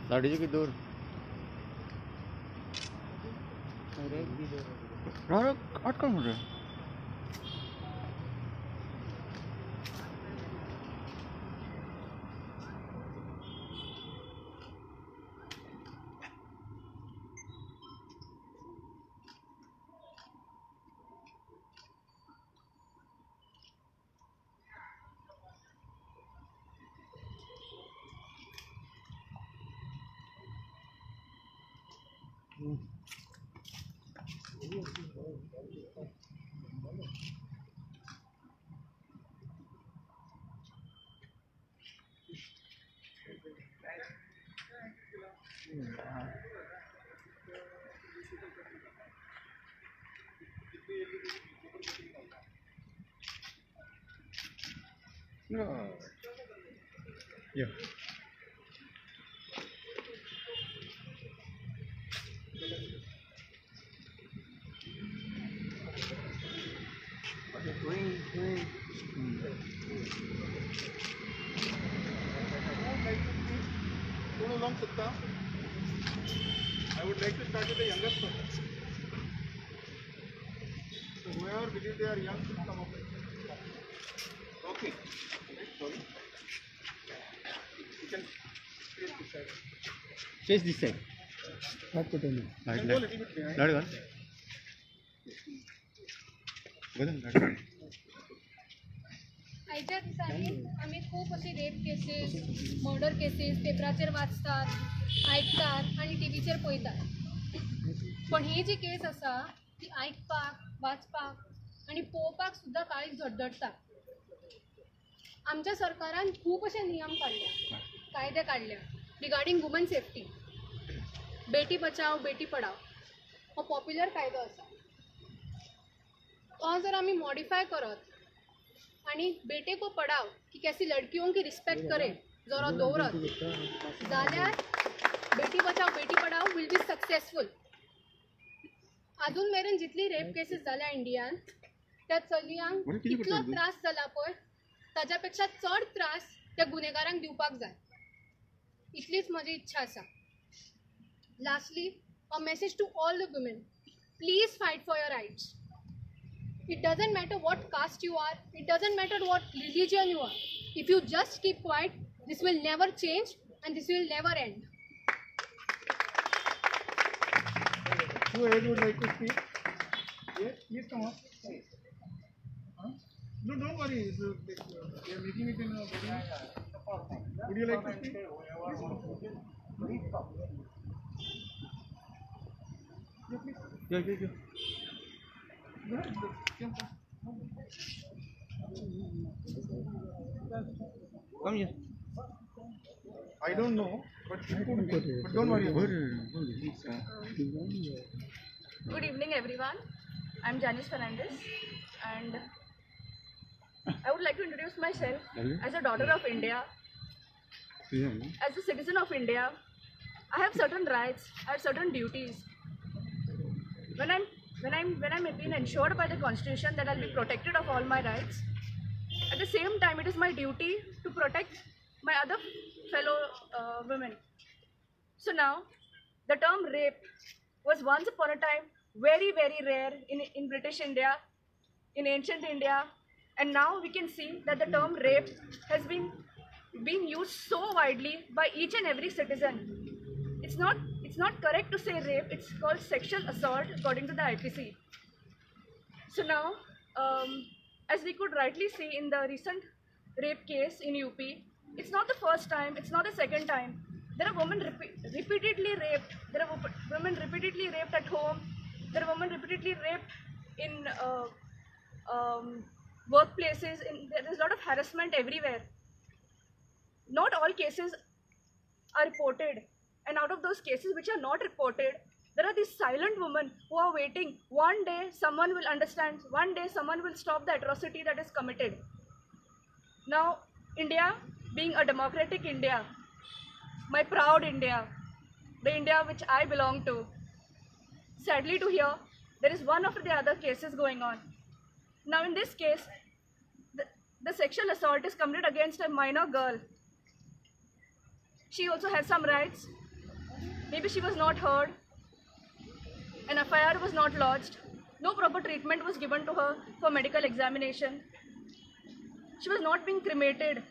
लाडीचे किती दूर अटकल म्हणतो. Yeah. I would like to start with the youngest person. So whoever believes they are young should come up. Okay. Sorry. You can face this side. Face this side. You can go a little bit behind. आयच्या दिसांनी आमी खूब अशी rape cases, murder cases पेपराचेर वाचतात, आयकतात आनी टीव्हीचेर पळयतात. पण ही जी केस आसा ती आयकपाक, वाचपाक आनी पळोवपाक सुद्दां काळीज धडधडटा. आमच्या सरकारान खूब अशे नियम काडल्या, कायदे काडल्या रिगार्डींग वुमन सेफ्टी. बेटी बचाव बेटी पढाव हो पॉप्युलर कायदो आसा. तो जर आमी मॉडिफाय करत आणि बेटे को पढ़ाओ की कैसी लड़कियों की रिस्पेक्ट करे जरा दौरत जाल्यार Beti Bachao Beti Padhao will be successful. अजून मेरेन जितली रेप केसीस जाल्या इंडियान त्या चलयांक कितलो त्रास जाला पळय ताज्या पेक्षा चड त्रास त्या गुन्हेगारांक दिवपाक जाय, इतलीच म्हजी इच्छा आसा. Lastly, a message to all the women, please fight for your rights. It doesn't matter what caste you are, it doesn't matter what religion you are. If you just keep quiet, this will never change and this will never end. Who else would like to speak? Yes, please come up. Huh? No, don't worry. It's, we are making it in a very... Would you like to speak? Please come. Yeah, please. Yeah, yeah, yeah. Come here. I don't know, but you could be, but don't worry about it. Good evening, everyone. I'm Janice Fernandez, and I would like to introduce myself as a daughter of India, as a citizen of India. I have certain rights, I have certain duties. When I'm being ensured by the Constitution that I'll be protected of all my rights, at the same time it is my duty to protect my other fellow women. So now, the term rape was once upon a time very, very rare in British India, in ancient India, and now we can see that the term rape has been being used so widely by each and every citizen. It's not correct to say rape, it's called sexual assault according to the IPC. So now, as we could rightly see in the recent rape case in UP, it's not the first time, it's not the second time. There are women repeatedly raped, there are women repeatedly raped at home, there are women repeatedly raped in workplaces, there is a lot of harassment everywhere. Not all cases are reported. And out of those cases which are not reported, There are these silent women who are waiting. One day someone will understand. One day someone will stop the atrocity that is committed. Now, India, being a democratic India, my proud India, the India which I belong to, sadly to hear, there is one after the other cases going on. Now in this case, the sexual assault is committed against a minor girl. She also has some rights. Maybe she was not heard. An FIR was not lodged. No proper treatment was given to her for medical examination. She was not being cremated,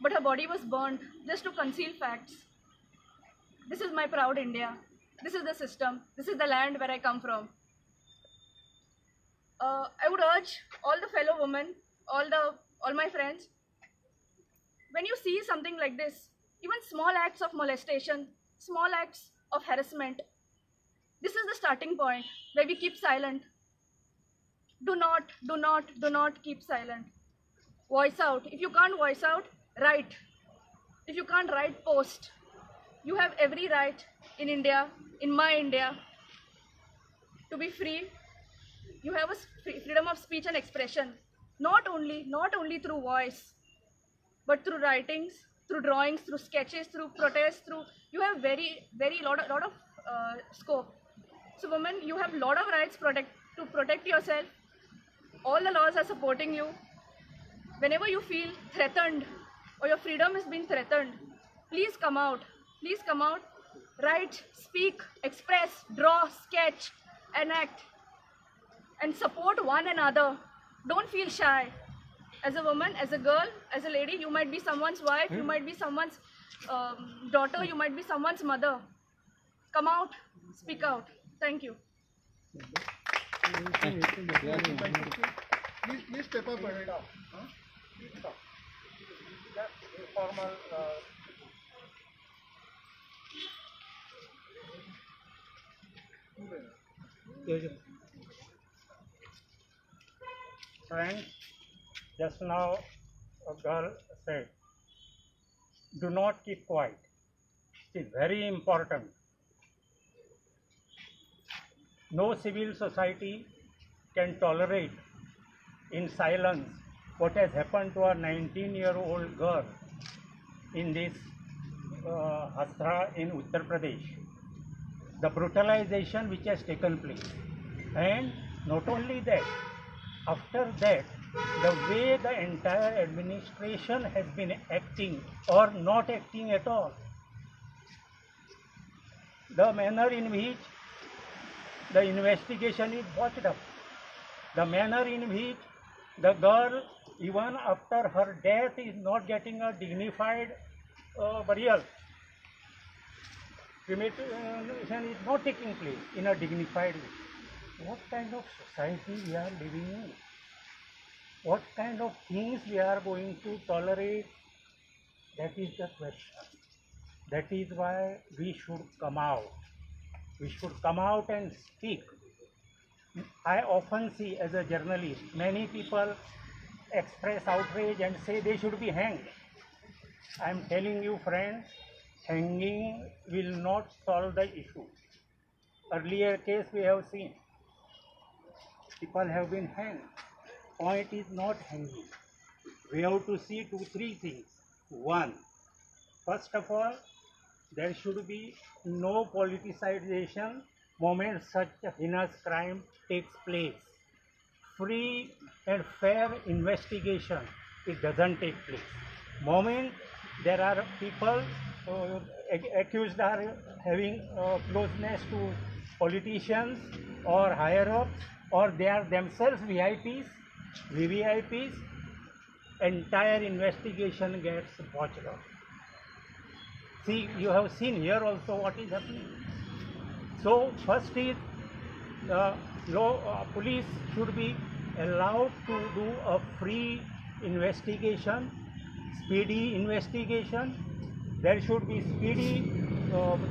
but her body was burned just to conceal facts. This is my proud India. This is the system. This is the land where I come from. I would urge all the fellow women, all my friends, when you see something like this, even small acts of molestation, small acts of harassment, this is the starting point where we keep silent. Do not, do not, do not keep silent. Voice out. If you can't voice out, write. If you can't write, post. You have every right in India, in my India, to be free. You have a freedom of speech and expression, not only through voice, but through writings, through drawings, through sketches, through protests, through, you have very, very lot of scope. So women, you have lot of rights to protect yourself. All the laws are supporting you. Whenever you feel threatened or your freedom is being threatened, please come out. Please come out, write, speak, express, draw, sketch, enact, and support one another. Don't feel shy. As a woman, as a girl, as a lady, you might be someone's wife, you might be someone's daughter, you might be someone's mother. Come out, speak out. Thank you. Please, please step up ahead. Huh? Just informal. Friends, just now a girl said, do not keep quiet. It is very important. No civil society can tolerate in silence what has happened to a 19-year-old girl in this Hathras in Uttar Pradesh. The brutalization which has taken place. And not only that, after that, the way the entire administration has been acting or not acting at all, the manner in which the investigation is botched up, the manner in which the girl, even after her death, is not getting a dignified burial. Cremation is not taking place in a dignified way. What kind of society we are living in? What kind of things we are going to tolerate? That is the question. That is why we should come out. We should come out and speak. I often see, as a journalist, many people express outrage and say they should be hanged. I am telling you, friends, hanging will not solve the issue. Earlier case we have seen, people have been hanged. Point is not hanging. We have to see two, three things. One, first of all, there should be no politicization moment such a heinous crime takes place. Free and fair investigation, it doesn't take place. Moment there are people accused are having closeness to politicians or higher-ups, or they are themselves VIPs, VVIPs, entire investigation gets botched up. See, you have seen here also what is happening. So first is the law, police should be allowed to do a free investigation, speedy investigation. There should be speedy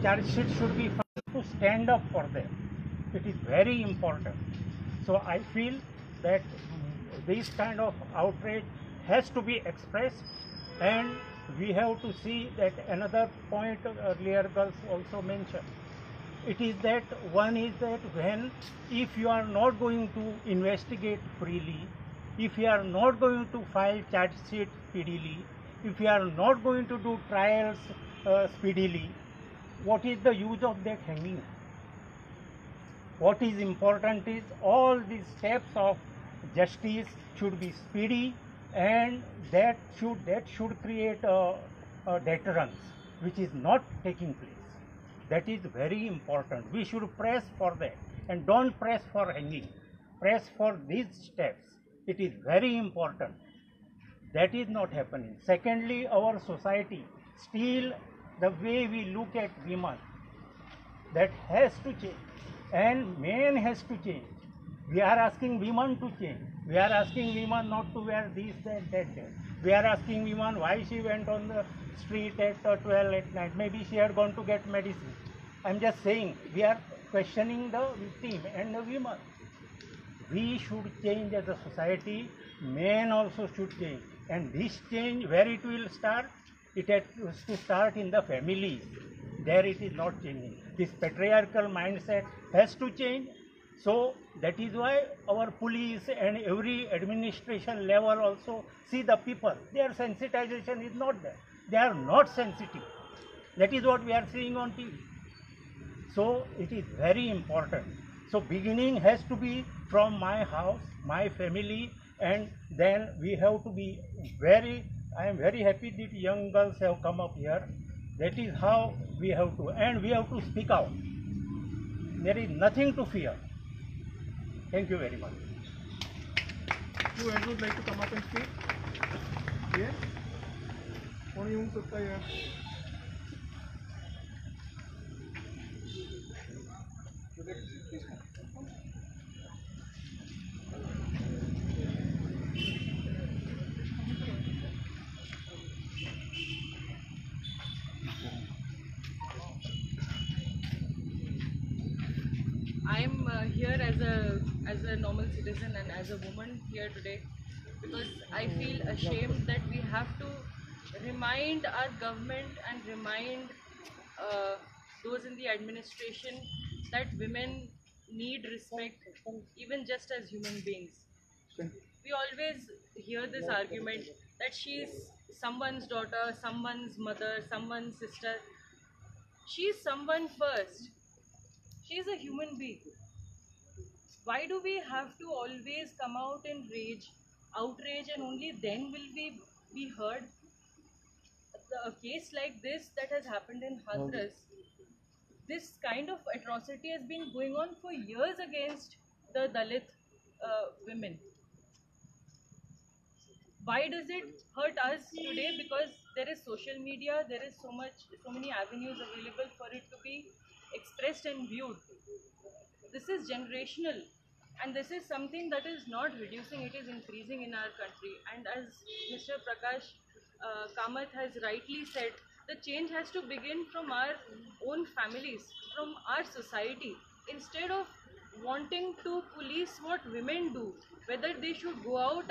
charge sheet should be filed to stand up for them. It is very important. So I feel that this kind of outrage has to be expressed, and we have to see that another point earlier girls also mentioned. It is that one is that when if you are not going to investigate freely, if you are not going to file charge sheet speedily, if you are not going to do trials speedily, what is the use of that hanging? What is important is all these steps of justice should be speedy, and that should create a deterrence, which is not taking place. That is very important. We should press for that, and don't press for hanging. Press for these steps. It is very important. That is not happening. Secondly, our society, still the way we look at women, that has to change, and men has to change. We are asking women to change. We are asking women not to wear this, that, that, that. We are asking women why she went on the street at 12 at night. Maybe she had gone to get medicine. I'm just saying, we are questioning the victim and the women. We should change as a society. Men also should change. And this change, where it will start? It has to start in the families. There it is not changing. This patriarchal mindset has to change. So that is why our police and every administration level also see the people. Their sensitization is not there. They are not sensitive. That is what we are seeing on TV. So it is very important. So beginning has to be from my house, my family, and then we have to be very, I am very happy that young girls have come up here. That is how we have to, and we have to speak out. There is nothing to fear. Thank you very much. Who else would like to come up and speak? Yes? कोण येऊंक सोदता here? Please come. I am here as a normal citizen and as a woman here today because I feel ashamed that we have to remind our government and remind those in the administration that women need respect even just as human beings. We always hear this argument that she is someone's daughter, someone's mother, someone's sister. She is someone first. She is a human being. Why do we have to always come out in rage, outrage, and only then will we be heard? A case like this that has happened in Hathras, this kind of atrocity has been going on for years against the Dalit women. Why does it hurt us today? Because there is social media, there is so many avenues available for it to be expressed and viewed. This is generational, and this is something that is not reducing, it is increasing in our country. And as Mr. Prakash Kamath has rightly said, the change has to begin from our own families, from our society. Instead of wanting to police what women do, whether they should go out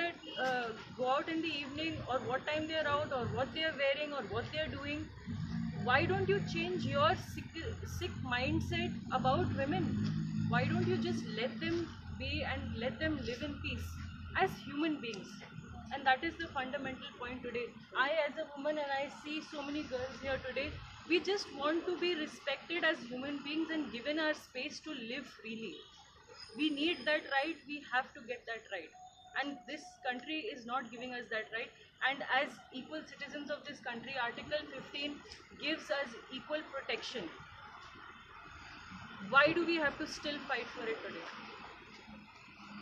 in the evening, or what time they are out, or what they are wearing, or what they are doing, why don't you change your sick mindset about women? Why don't you just let them be and let them live in peace as human beings? And that is the fundamental point today. I, as a woman, and I see so many girls here today, we just want to be respected as human beings and given our space to live freely. We need that right, we have to get that right. And this country is not giving us that right. And as equal citizens of this country, Article 15 gives us equal protection. Why do we have to still fight for it today?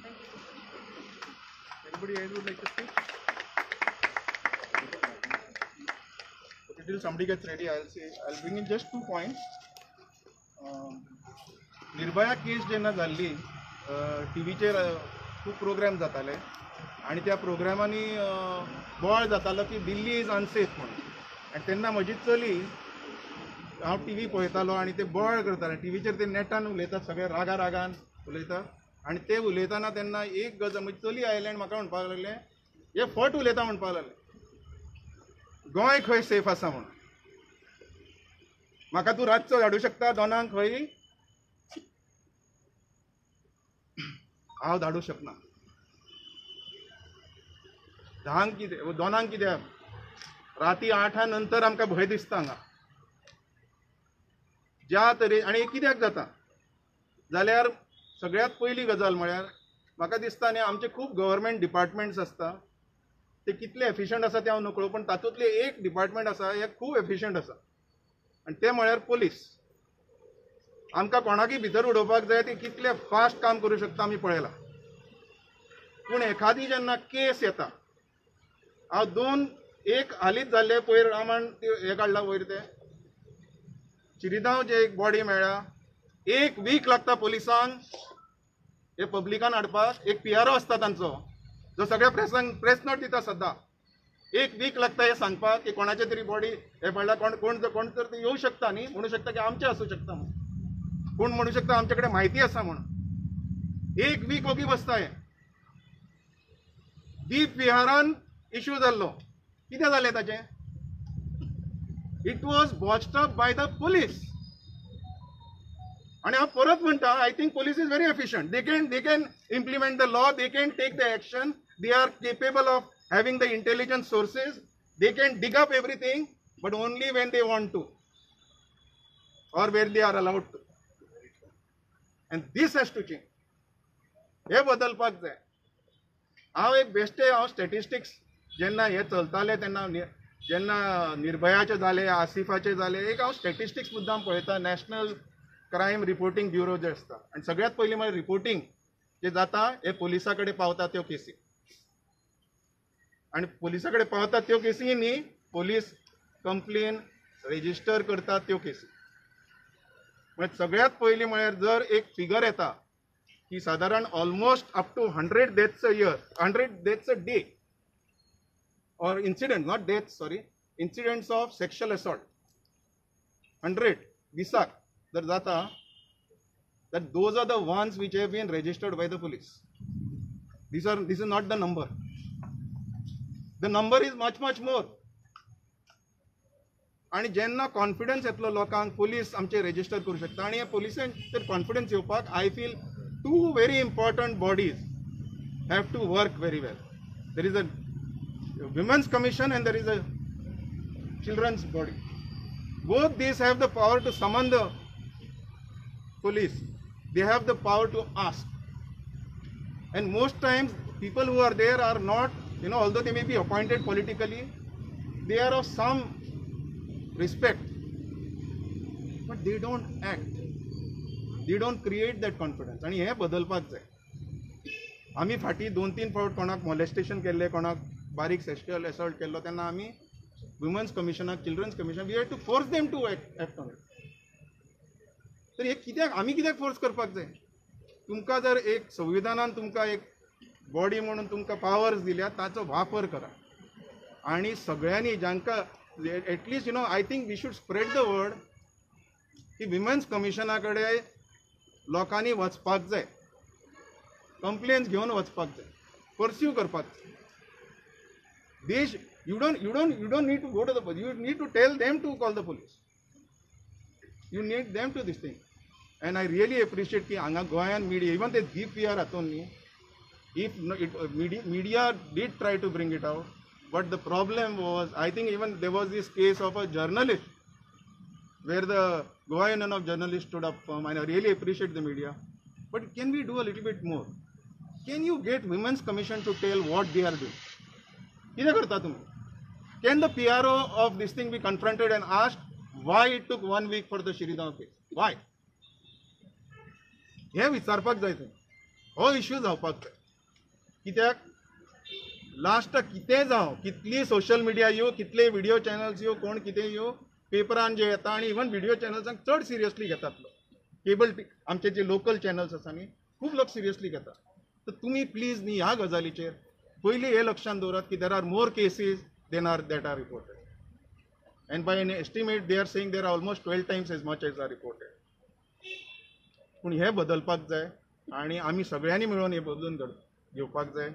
Thank you so much. Anybody else would like to speak? Okay, till somebody gets ready, I'll bring in just 2 points. Nirbhaya case जेन्ना जाल्ली टीव्हीचेर खूब programme जाताले आनी त्या प्रोग्रामांनी बोवाळ जातालो की दिल्ली is unsafe म्हणून. आनी तेन्ना म्हजी चली, हांव टीव्ही पळयतालो आनी ते बोवाळ करताले टीव्हीचेर, ते नेटान उलयतात, सगळे रागा रागान उलयतात. आनी ते उलयतना तेन्ना एक गजाल म्हजी चली आयलें आनी म्हाका म्हणपाक लागलें, हे फट उलयता म्हणपाक लागलें, गोंय खंय सेफ आसा म्हणून. म्हाका तूं रातचो धाडूं शकता दोनांक खंय, हांव धाडूं शकना. 10 कितें 2 कित्याक, राती 8 नंतर आमकां भंय दिसता हांगा ज्या तरेन. आनी कित्याक जाता जाल्यार सगळ्यांत पयली गजाल म्हळ्यार म्हाका दिसता न्ही आमचे खूब गव्हर्मेंट डिपार्टमेंट्स आसता, ते कितले एफिशंट आसा ते हांव नकळो, पूण तातूंतले एक डिपार्टमेंट आसा हे खूब एफिशंट आसा आनी ते म्हळ्यार पोलीस. आमकां कोणाकय भितर उडोवपाक जाय ते कितले फास्ट काम करूं शकता आमी पळयलां. पूण एखादी जेन्ना केस येता, हांव 2 एक हालींच जाल्ले पयर रामाण हें काडलां वयर ते चिरिदांव जे एक बॉडी मेळ्ळा, 1 वीक लागता पोलिसांक हे पब्लिकान हाडपाक. एक PRO आसता तांचो जो सगळ्या प्रेसांक प्रेस नोट दिता सद्दां. 1 वीक लागता हे सांगपाक की कोणाचे तरी बॉडी हे पडला, कोण कोण कोण तर ते येवं शकता न्ही, म्हणू शकता की आमचें आसूं शकता म्हणून, कोण म्हणू शकता आमचे कडेन म्हायती आसा म्हणून. 1 वीक ओगी बसता. हे दीप विहारान इशू जाल्लो, कितें जालें ताचें? It was botched up by the police. आनी हांव परत म्हणटा, I think police is very efficient. They can implement the law, they can take the action, they are capable of having the intelligence sources, they can dig up everything, but only when they want to or where they are allowed to. And this has to change. हे बदलपाक जाय. हांव एक बेश्टे हांव statistics जेन्ना हे चलताले तेन्ना जेन्ना निर्भयाचे जाले, आसिफाचे जाले, एक हांव स्टॅटिस्टिक्स मुद्दाम पळयता. नॅशनल क्रायम रिपोर्टींग ब्युरो जे आसता आनी सगळ्यांत पयलीं म्हळ्यार रिपोर्टींग जे जाता हे पोलिसा कडेन पावता त्यो केसी, आनी पोलिसा कडेन पावता त्यो केसी न्ही, पोलीस कंप्लेन रेजिस्टर करता त्यो केसी. म्हळ्यार सगळ्यांत पयलीं म्हळ्यार जर एक फिगर येता की सादारण almost up to 100 deaths a year, 100 deaths a day or incident, not deaths, sorry, incidents of sexual assault 100 दिसाक जर जाता, that those are the ones which have been registered by the police. This is not the number. The number is much much more. आनी जेन्ना confidence येतलो लोकांक police आमचे register करूं शकता, आनी ह्या पोलिसांक तर कॉन्फिडन्स येवपाक I feel 2 very important bodies have to work very well. There is a women's commission and there is a children's body. Both these have the power to summon the police. They have the power to ask. And most times people who are there are not, you know, although they may be appointed politically, they are of some respect, but they don't act. They don't create that confidence. आणि हे बदलपाक जाय. आमी फाटीं 2-3 फावट कोणाक molestation केल्लें, कोणाक बारीक सेक्शुअल असॉल्ट केल्लो, तेन्ना आमी women's कमिशनाक, children's commission, we have to force them to act on it. तर हे कित्याक आमी कित्याक फोर्स करपाक जाय? तुमकां जर एक संविधानान तुमकां एक बॉडी म्हणून तुमकां पावर्स दिल्या ताचो वापर करा. आनी सगळ्यांनी जांकां at least you know I think we should spread the word की विमन्स कमिशना कडेन लोकांनी वचपाक जाय, कंप्लेन्स घेवन वचपाक जाय, पर्स्यू करपाक जाय. देश you don't need to go to the police, you need to tell them to call the police, you need them to this thing. And I really appreciate की हांगा गोंयान मिडिया, इवन ते दीप विहार हातून न्ही, if it media did try to bring it out, but the problem was I think even there was this case of a journalist where the Goa Union of Journalists stood up firm, and I really appreciate the media. But can we do a little bit more? Can you get Women's Commission to tell what they are doing? कितें करता तुमी? Can the PRO of this thing be confronted and asked why it took 1 week for the Shiridao case? Why? हें विचारपाक जाय तुमी. हो issue जावपाक जाय. कित्याक लास्टाक कितें जावं, कितली सोशल मिडिया येवं, कितले व्हिडियो चॅनल्स येवं, कोण कितें येवं, पेपरान जे येता आनी इवन व्हिडियो चॅनल्सांक चड सिरियसली घेतात लोक. केबल आमचे जे लोकल चॅनल्स आसा न्ही, खूब लोक सिरियसली घेतात. तर तुमी प्लीज न्ही ह्या गजालीचेर पयलीं हें लक्षांत दवरात की there are more cases than are that are reported. And by an estimate they are saying there are almost 12 times as much as are reported. पूण हें बदलपाक जाय आनी आमी सगळ्यांनी मेळून हें बदलून घेवपाक जाय.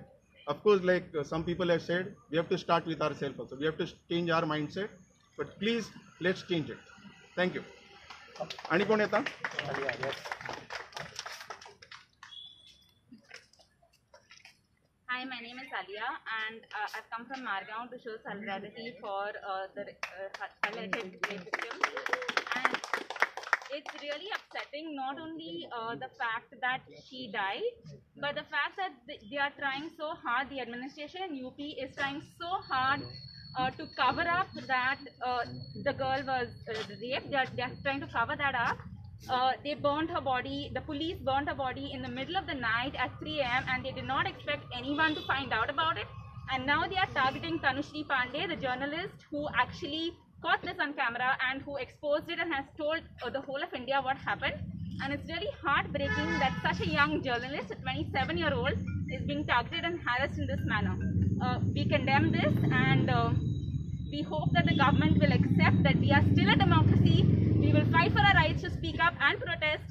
Of course, like some people have said, we have to start with ourselves also. We have to change our mindset, but please let's change it. Thank you. आणि कोण येता? Salia and I've come from Margao to show solidarity for the alleged rape victims. And it's really upsetting, not only the fact that she died, but the fact that they are trying so hard, the administration in UP is trying so hard to cover up that the girl was raped. They are trying to cover that up. They burned her body, the police burned her body in the middle of the night at 3 a.m. and they did not expect anyone to find out about it. And now they are targeting Tanushree Pandey, the journalist who actually caught this on camera and who exposed it and has told the whole of India what happened. And it's really heartbreaking that such a young journalist, a 27-year-old, is being targeted and harassed in this manner. We condemn this and we hope that the government will accept that we are still a democracy. We will fight for our rights to speak up and protest,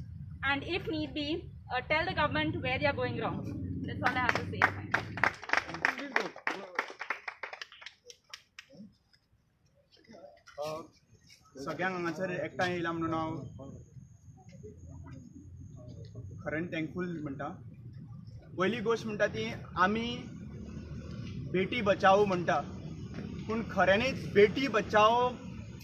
and if need be, tell the government where they are going wrong. That's all I have to say. सगळ्यांक हांगासर एकठांय येयला म्हणून हांव खरें thankful म्हणटा. पयली गोश्ट म्हणटा ती आमी बेटी बचाओ म्हणटा, पूण खऱ्यांनीच बेटी बचाओ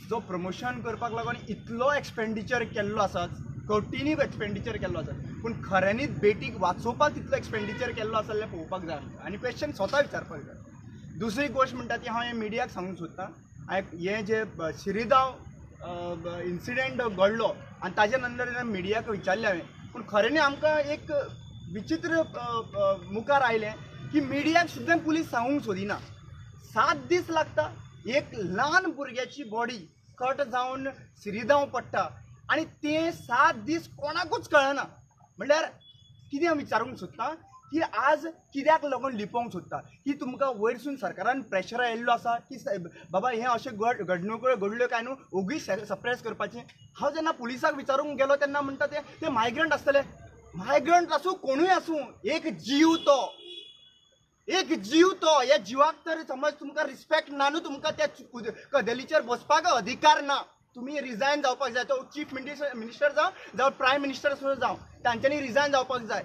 जो प्रमोशन करपाक लागून इतलो एक्सपेंडिचर केल्लो आसा, कोटींनी एक्सपेंडिचर केल्लो आसा, पूण खऱ्यांनीच बेटीक वाचोवपाक तितलो एक्सपेंडिचर केल्लो आसा जाल्यार पळोवपाक जाय आमकां आनी क्वेश्चन स्वता विचारपाक जाय. दुसरी गोश्ट म्हणटा ती हांव हें मिडियाक सांगूंक सोदतां, हें जे शिरीदाव इन्सिडेंट घडलो आनी ताजे नंतर मिडियाक विचारलें हांवें, पूण खऱ्यांनी आमकां एक विचित्र मुखार आयलें की मिडियाक सुद्दां पुलीस सांगूंक सोदिना. 7 दीस लागता एक ल्हान भुरग्याची बॉडी कट जावन सिरिदांव पडटा आनी तें 7 दीस कोणाकूच कळना. म्हणल्यार कितें हांव विचारूंक सोदता की आज कित्याक लागून लिपोवंक सोदता की तुमकां वयरसून सरकारान प्रेशर आयिल्लो आसा की बाबा हें अशें घडणुको घडल्यो काय न्हू ओगी सप्रेस करपाचें. हांव जेन्ना पुलिसाक विचारूंक गेलो तेन्ना म्हणटा ते मायग्रंट आसतले. मायग्रंट आसूं कोणूय आसूं, एक जीव तो, एक जीव तो. ह्या जिवाक तर समज तुमकां रिस्पेक्ट ना न्हू, तुमकां त्या कदेलीचेर बसपाक अधिकार ना, तुमी रिजायन जावपाक जाय. तो चीफ मिनिस्टर जावं जावं प्रायम मिनिस्टर सुद्दां जावं, तांच्यांनी रिजायन जावपाक जाय.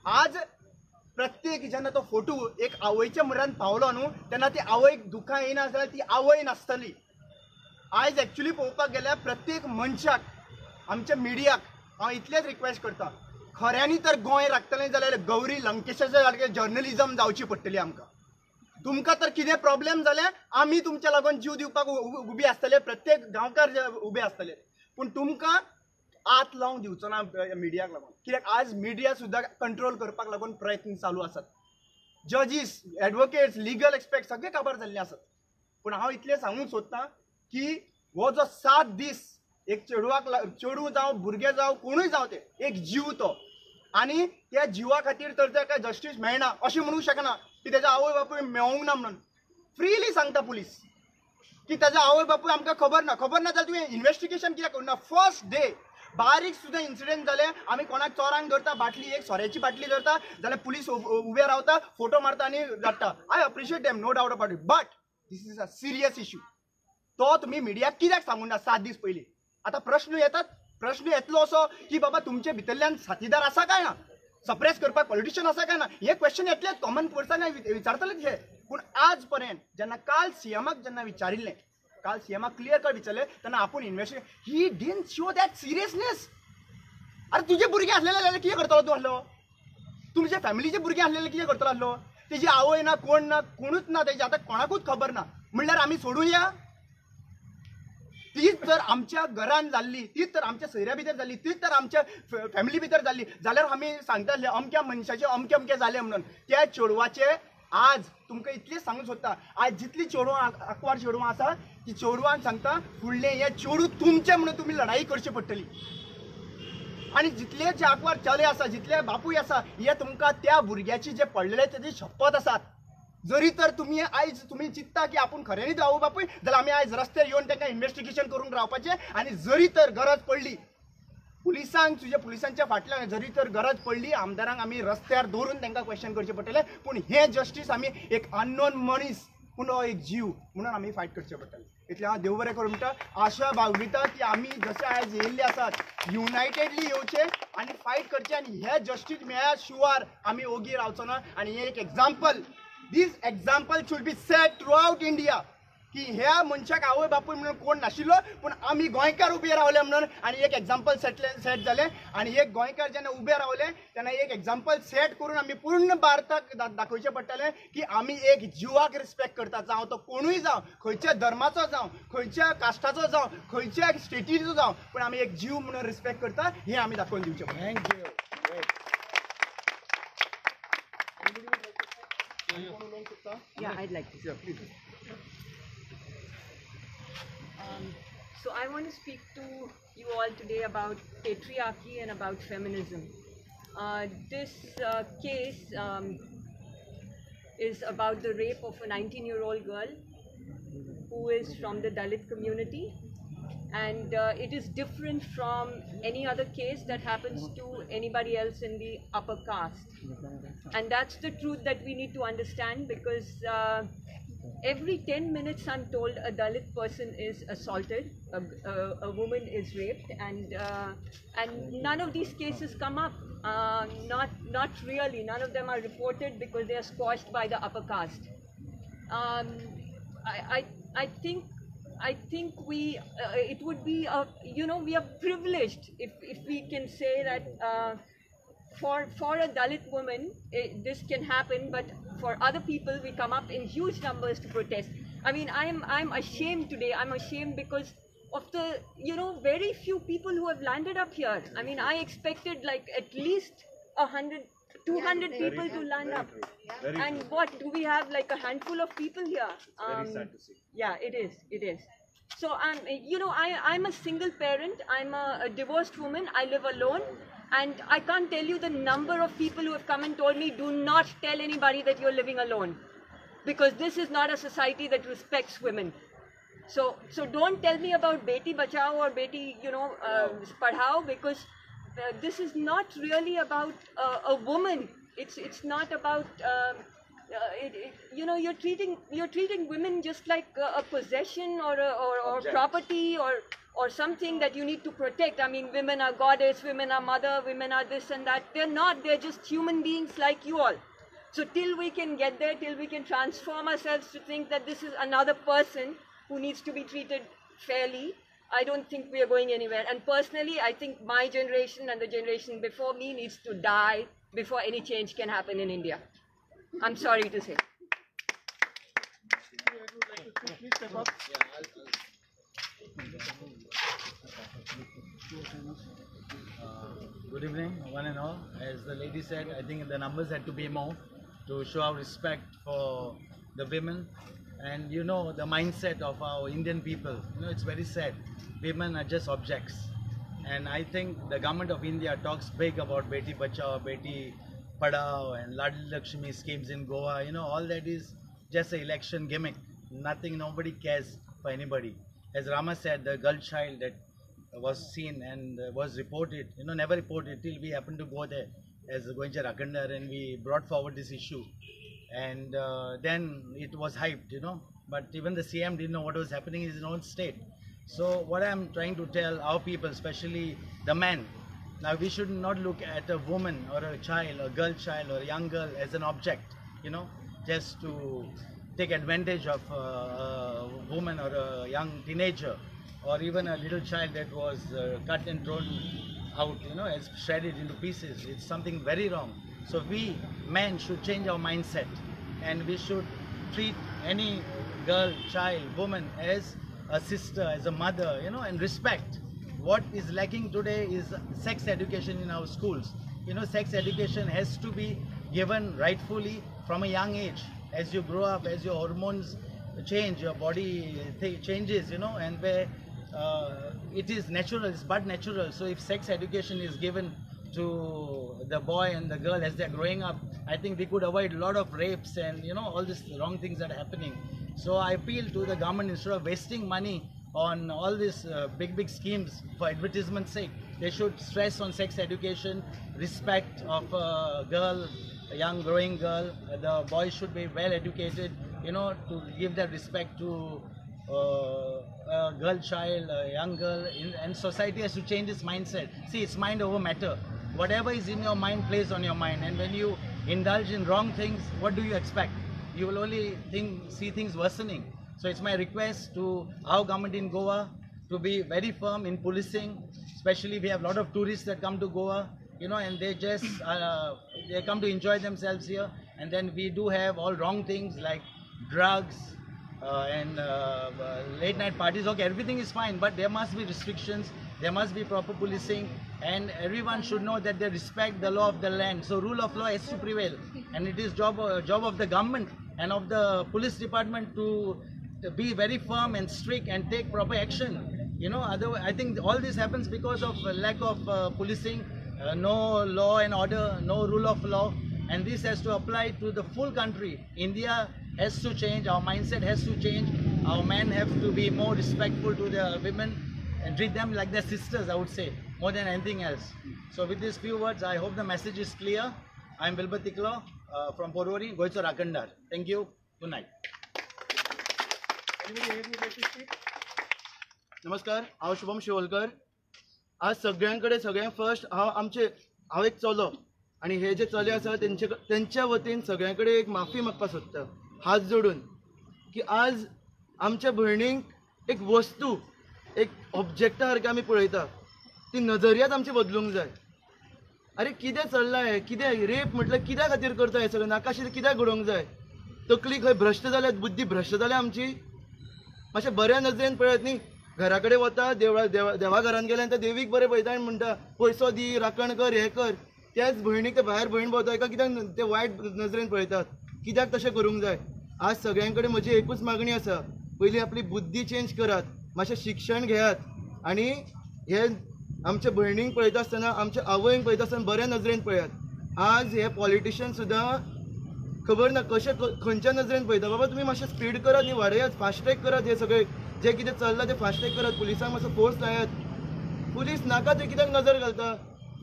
आज प्रत्येक जेन्ना तो फोटो एक आवयच्या म्हऱ्यान पावलो न्हू तेन्ना ती आवयक दुखां येयना जाल्यार ती आवय नासतली. आयज एक्चुली पळोवपाक गेल्यार प्रत्येक मनशाक, आमच्या मिडियाक हांव इतलेंच रिक्वेस्ट करता, खऱ्यांनी तर गोंय राखतलें जाल्यार गौरी लंकेशाच्या सारकें जर्नलिजम जावची पडटली आमकां. तुमकां तर कितें प्रॉब्लेम जाल्यार आमी तुमच्या लागून जीव दिवपाक उबी आसतले, प्रत्येक गांवकार उबे आसतले, पूण तुमकां आत लावंक दिवचो ना मिडियाक लागून. कित्याक आज मिडिया सुद्दां कंट्रोल करपाक लागून प्रयत्न चालू आसात. जजीस, एडवोकेट्स, लिगल एक्सपर्ट सगळे काबार जाल्ले आसात. पूण हांव इतलें सांगूंक सोदतां की हो जो 7 दीस एक चेडवाक, चेडूं जावं भुरगें जावं कोणूय जावं, ते एक जीव तो, आनी त्या जिवा खातीर तर ताका जस्टीस मेळना अशें म्हणूंक शकना की तेजा आवय बापूय मेळोंक ना म्हणून. फ्रिली सांगता पुलीस की ताजा आवय बापूय आमकां खबर ना. खबर ना जाल्यार तुवें इन्वेस्टिगेशन कित्याक करूं ना? फर्स्ट डे बारीक सुद्दां इन्सिडंट जाले, आमी कोणाक चोरांक धरता, बाटली एक सोऱ्याची बाटली धरता जाल्यार पुलीस उबे रावता, फोटो मारता आनी धाडटा. I appreciate them, no doubt about it, but this is a serious issue. तो तुमी मिडियाक कित्याक सांगूंक ना 7 दीस पयलीं? आतां प्रश्न येतात, प्रश्न येतलो असो की बाबा तुमचे भितरल्यान साथीदार आसा काय ना, सप्रेस करपाक पॉलिटिशियन आसा काय ना, हे क्वेश्चन येतले, कॉमन पर्सन विचारतलेच हे. पूण आज पर्यंत जेन्ना काल सीएमाक जेन्ना विचारिल्लें, काल सीएमाक क्लियर कट विचारलें तेन्ना आपूण investigate, he didn't show that seriousness. अरे तुजे भुरगे आसलेले जाल्यार कितें करतलो तूं आसलो? तुमच्या फॅमिलीचे भुरगे आसलेले कितें करतलो आसलो? तेजी आवय ना, कोण ना, कोणूच ना, तेजी आतां कोणाकूच खबर ना. म्हणल्यार आमी सोडूया? तीच जर आमच्या घरान जाल्ली, तीच तर आमच्या सोयऱ्या भितर जाल्ली, तीच तर आमच्या फॅमिली भितर जाल्ली जाल्यार आमी सांगता आसले अमक्या मनशाचे अमके अमके जाले म्हणून. त्या चेडवाचे आज तुमकां इतलें सांगूंक सोदता, आज जितली चेडवां आंकवार चेडवां आसा ती चेडवांक सांगता फुडलें हें चेडूं तुमचें म्हणून तुमी लढाई करची पडटली. आनी जितले जे आंकवार चले आसा, जितले बापूय आसा, हे तुमकां त्या भुरग्याची जे पडलेले तेजी शपथ आसात. जरी तर तुमी आयज तुमी चिंतता की आपूण खऱ्यांनीच आवय बापूय जाल्यार आमी आयज रस्त्यार येवन तांकां इन्वेस्टिगेशन करूंक रावपाचें. आनी जरी तर गरज पडली पुलिसांक, तुज्या पुलिसांच्या फाटल्यान जरी तर गरज पडली आमदारांक आमी रस्त्यार दवरून तांकां क्वेश्चन करचें पडटलें. पूण हें जस्टीस आमी एक अननोन मनीस पूण हो एक जीव म्हणून आमी फायट करचें पडटलें. इतलें हांव देव बरें करूं म्हणटा. आशा बाळगिता की आमी जशे आयज येयल्ले आसात युनायटेडली येवचे आनी फायट करचें आनी हें जस्टीस मेळ्ळ्या शिवार आमी ओगी रावचो ना. आनी हें एक example This example should be set throughout India की ह्या मनशाक आवय बापूय म्हणून कोण नाशिल्लो, पूण आमी गोंयकार उबे रावले म्हणून आनी एक एग्जाम्पल सेट जालें. आनी एक गोंयकार जेन्ना उबे रावले तेन्ना एक एग्जाम्पल सेट करून आमी पूर्ण भारताक दाखोवचें पडटलें की आमी एक जिवाक रिस्पेक्ट करता, जावं तो कोणूय जावं, खंयच्या धर्माचो जावं, खंयच्या कास्टाचो जावं, खंयच्या स्टेटीचो जावं, पूण आमी एक जीव म्हणून रिस्पेक्ट करता हें आमी दाखोवन दिवचें पडटलें. Thank you. Yeah, I'd like to. Yeah, please. So I want to speak to you all today about patriarchy and about feminism. This case is about the rape of a 19-year-old girl who is from the Dalit community, and it is different from any other case that happens to anybody else in the upper caste. And that's the truth that we need to understand, because every 10 minutes I'm told a Dalit person is assaulted, a woman is raped, and none of these cases come up. Not really. None of them are reported because they are squashed by the upper caste. I think we it would be we are privileged if we can say that for a Dalit woman this can happen, but for other people we come up in huge numbers to protest. I mean, I'm ashamed today. I'm ashamed because of the very few people who have landed up here. I mean, I expected like at least 100, 200 people to land up. And what do we have? Like a handful of people here. Very sad to see. Yeah, it is. It is. So I'm a single parent. I'm a divorced woman. I live alone. And I can't tell you the number of people who have come and told me, do not tell anybody that you're living alone, because this is not a society that respects women. So don't tell me about Beti Bachao or Beti, Padhao, because this is not really about a woman. It's not about, you're treating women just like a possession or property or something that you need to protect. I mean, women are goddess, women are mother, women are this and that. They're not, they're just human beings like you all. So till we can get there, till we can transform ourselves to think that this is another person who needs to be treated fairly, I don't think we are going anywhere. And personally, I think my generation and the generation before me needs to die before any change can happen in India. I'm sorry to say. Please step up. Good evening, one and all. As the lady said, I think the numbers had to be more to show our respect for the women. And you know, the mindset of our Indian people, it's very sad. Women are just objects. And I think the government of India talks big about Beti Bachao, Beti Padhao and Ladli Lakshmi schemes in Goa. All that is just an election gimmick. Nothing, nobody cares for anybody. As Rama said, the girl child that was seen and was reported, never reported till we happened to go there as Goencha Rakandar, and we brought forward this issue. And then it was hyped, but even the CM didn't know what was happening in his own state. So what I'm trying to tell our people, especially the men, now we should not look at a woman or a child, a girl child or a young girl as an object, just to take advantage of a woman or a young teenager or even a little child that was cut and thrown out, as shredded into pieces. It's something very wrong. So we men should change our mindset, and we should treat any girl, child, woman as a sister, as a mother, and respect. What is lacking today is sex education in our schools. Sex education has to be given rightfully from a young age. As you grow up, as your hormones change, your body changes, and where it is natural, it's but natural. So if sex education is given to the boy and the girl as they're growing up, I think we could avoid a lot of rapes and all these wrong things that are happening. So I appeal to the government, instead of wasting money on all these big schemes for advertisement's sake, they should stress on sex education, respect of a girl, a young growing girl. The boy should be well educated, to give that respect to a girl child, a young girl, and society has to change its mindset. See, it's mind over matter. Whatever is in your mind plays on your mind, and when you indulge in wrong things, what do you expect? You will only see things worsening. So it's my request to our government in Goa to be very firm in policing. Especially we have a lot of tourists that come to Goa, you know, and they just they come to enjoy themselves here. And then we do have all wrong things like drugs and late night parties. Okay, everything is fine, but there must be restrictions, there must be proper policing, and everyone should know that they respect the law of the land. So rule of law has to prevail, and it is job of the government and of the police department to be very firm and strict and take proper action. You know, otherwise, I think all this happens because of lack of policing, no law and order, no rule of law, and this has to apply to the full country. India has to change, our mindset has to change, our men have to be more respectful to the women and treat them like their sisters, I would say, more than anything else. So with these few words, I hope the message is clear. I am Wilbur Tiklo from Porvorim, Goicho Rakandar. Thank you. Good night. नमस्कार, हांव शुभम शिवोलकर. आज सगळ्यांकडे सगळ्यांत first हांव आमचे हांव एक चलो आनी हे जे चले आसा तेंच्या वतीन सगळ्यां कडेन एक माफी मागपाक सोदता हात जोडून की आज आमच्या भयणींक एक वस्तू, एक ऑब्जेक्टा सारकें आमी पळयता, ती नजरियाच आमची बदलूंक जाय. अरे कितें चल्लां हें, कितें रेप म्हटल्यार कित्या खातीर करता हें सगळें, नाका आशिल्लें कित्याक घडोवंक जाय. तकली खंय भ्रश्ट जाल्या, बुद्धी भ्रश्ट जाल्या आमची. मातशें बऱ्या नजरेन पळयात न्ही. घरा कडेन वता, देवळा देवा घरान गेल्यार त्या देवीक बरें पळयता आनी म्हणटा पयसो दी, राखण कर, हें कर. त्याच भयणीक ते भायर भयण भोंवता एका कित्याक ते वायट नजरेन पळयतात, कित्याक तशें करूंक जाय. आज सगळ्यां कडेन म्हजी एकूच मागणी आसा, पयलीं आपली बुद्धी चेंज करात, मातशें शिक्षण घेयात आनी हे आमच्या भयणींक पळयता आसतना, आमच्या आवयंक पळयता आसतना बऱ्या नजरेन पळयात. आज हे पॉलिटिशियन सुद्दां खबर ना कशें खंयच्या नजरेन पळयता. बाबा तुमी मातशें स्पीड करात न्ही, वाडयात, फास्टॅग करात, हे सगळें जें कितें चल्लां तें फास्टॅग करात, पुलिसांक मातसो फोर्स लायात. पुलीस नाका ते कित्याक नजर घालता,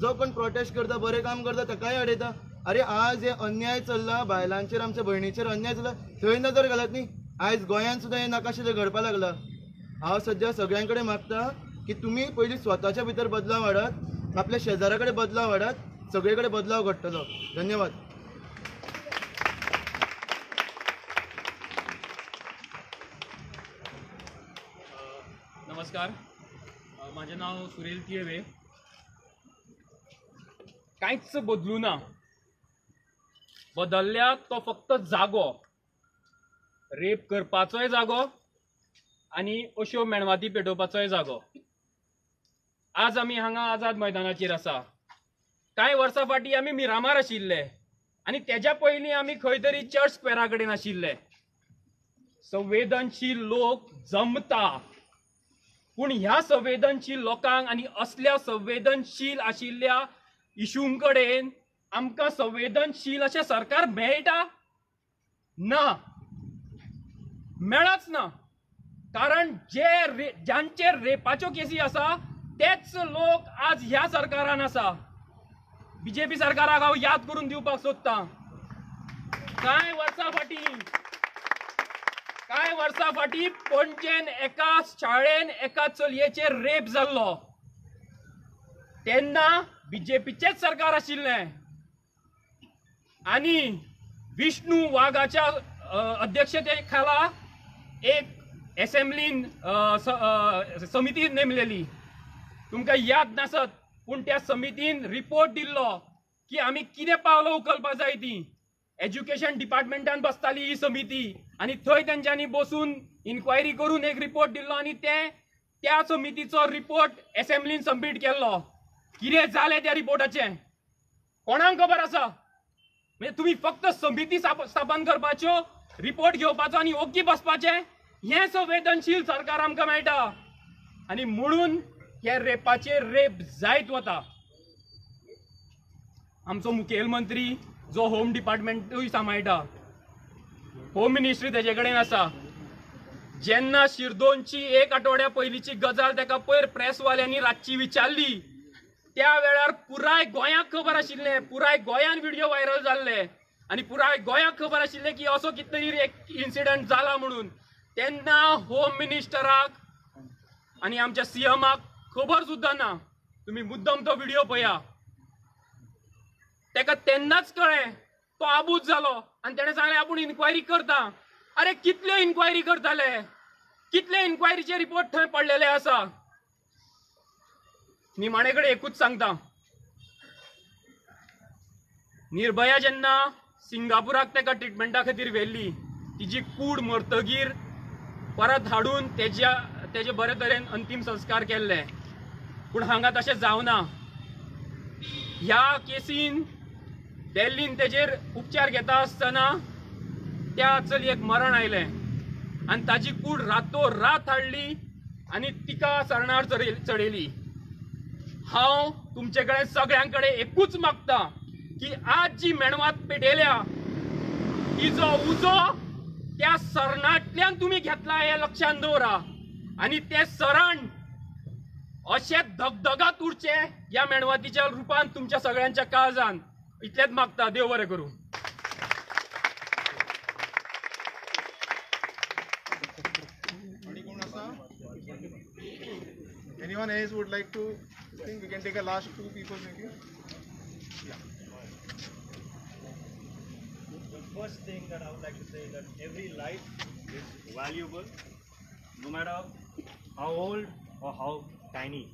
जो कोण प्रोटेस्ट करता, बरें काम करता ताकाय अडयता. अरे आज हे अन्याय चल्ला बायलांचेर, आमच्या भयणीचेर अन्याय चल्ला, थंय नजर घालात न्ही. आयज गोंयांत सुद्दां हें नाका आशिल्लें घडपाक लागलां. हांव सद्या सगळ्यां कडेन मागता की तुमी पयलीं स्वताच्या भितर बदलाव हाडात, आपल्या शेजारा कडेन बदलाव हाडात, सगळे कडेन बदलाव घडटलो. धन्यवाद. नमस्कार, म्हाजें नांव सुरेल तिळवे. कांयच बदलूं ना, बदलल्या तो फक्त जागो, रेप करपाचोय जागो आनी अश्यो मेणवाती पेटोवपाचोय जागो. आज आमी हांगा आझाद मैदानाचेर आसा. कांय वर्सां फाटीं आमी मिरामार आशिल्ले आनी तेज्या पयलीं आमी खंय तरी चर्च स्क्वेरा कडेन आशिल्ले. संवेदनशील लोक जमता, पूण ह्या संवेदनशील लोकांक आनी असल्या संवेदनशील आशिल्ल्या इशूं कडेन आमकां संवेदनशील अशें सरकार मेळटा ना, मेळच ना. कारण जे जांचेर रेपाच्यो केसी आसा तेच लोक आज ह्या सरकारान आसा. बीजेपी सरकाराक हांव याद करून दिवपाक सोदतां, कांय वर्सां फाटीं पणजेन एका शाळेन एका चलयेचेर रेप जाल्लो, तेन्ना बीजेपीचेच सरकार आशिल्लें आनी विष्णू वाघाच्या अध्यक्षते खाला एक एसेंब्लीन समिती नेमलेली. तुमकां याद नासत, पूण त्या समितीन रिपोर्ट दिल्लो की आमी कितें पावलां उखलपाक जाय ती. एज्युकेशन डिपार्टमेंटान बसताली ही समिती आनी थंय तेंच्यांनी बसून इन्क्वायरी करून एक रिपोर्ट दिल्लो आनी ते त्या समितीचो रिपोर्ट एसेंब्लीन सबमीट केल्लो. कितें जालें त्या रिपोर्टाचें कोणाक खबर आसा? म्हणजे तुमी फक्त समिती स्थापन करपाच्यो, रिपोर्ट घेवपाचो आनी ओग्गी बसपाचें, हें संवेदनशील सरकार आमकां मेळटा. आनी म्हणून हे रेपाचेर रेप जायत वता. आमचो मुखेलमंत्री जो होम डिपार्टमेंटूय सांबाळटा, होम मिनिस्ट्री तेजे कडेन आसा. जेन्ना शिरदोनची एक आठवड्या पयलींची गजाल ताका पयर प्रेसवाल्यांनी रातची विचारली, त्या वेळार पुराय गोंयाक खबर आशिल्लें, पुराय गोंयान व्हिडिओ व्हायरल जाल्ले आनी पुराय गोंयाक खबर आशिल्लें की असो कितें तरी एक इन्सिडंट जाला म्हणून. तेन्ना होम मिनिस्टराक आनी आमच्या सीएमाक खबर सुद्दां ना. तुमी मुद्दम तो व्हिडिओ पळया, ताका तेन्नाच कळ्ळें तो आबूज जालो आनी तेणें सांगलें आपूण इन्क्वायरी करता. अरे कितल्यो इन्क्वायरी करताले, कितले इन्क्वायरीचे रिपोर्ट थंय पडलेले आसा. निमाणे कडेन एकूच सांगता, निर्भया जेन्ना सिंगापुराक ताका ट्रिटमेंटा खातीर व्हेल्ली, तिजी कूड मरतगीर परत हाडून तेजे बरे तरेन अंतीम संस्कार केल्ले. पूण हांगा तशें जावना. ह्या केसीन दिल्लीन तेजेर उपचार घेता आसतना त्या चलयेक मरण आयलें आनी ताजी कूड रातोरात हाडली आनी तिका सरणार चडयली. हांव तुमचे कडेन सगळ्यां कडेन एकूच मागता की आज जी मेणवात पेटयल्या तिजो उजो त्या सरणांतल्यान तुमी घेतला हें लक्षांत दवरा आनी तें सरण अशें धगधगात उरचें ह्या मेणवातीच्या रुपान तुमच्या सगळ्यांच्या काळजान. इतलेंच मागता. देव बरें करूं. Anyone else would like to think? We can take a last two people maybe. Yeah. The first thing that I would like to say is that every life is valuable, no matter how old or how tiny.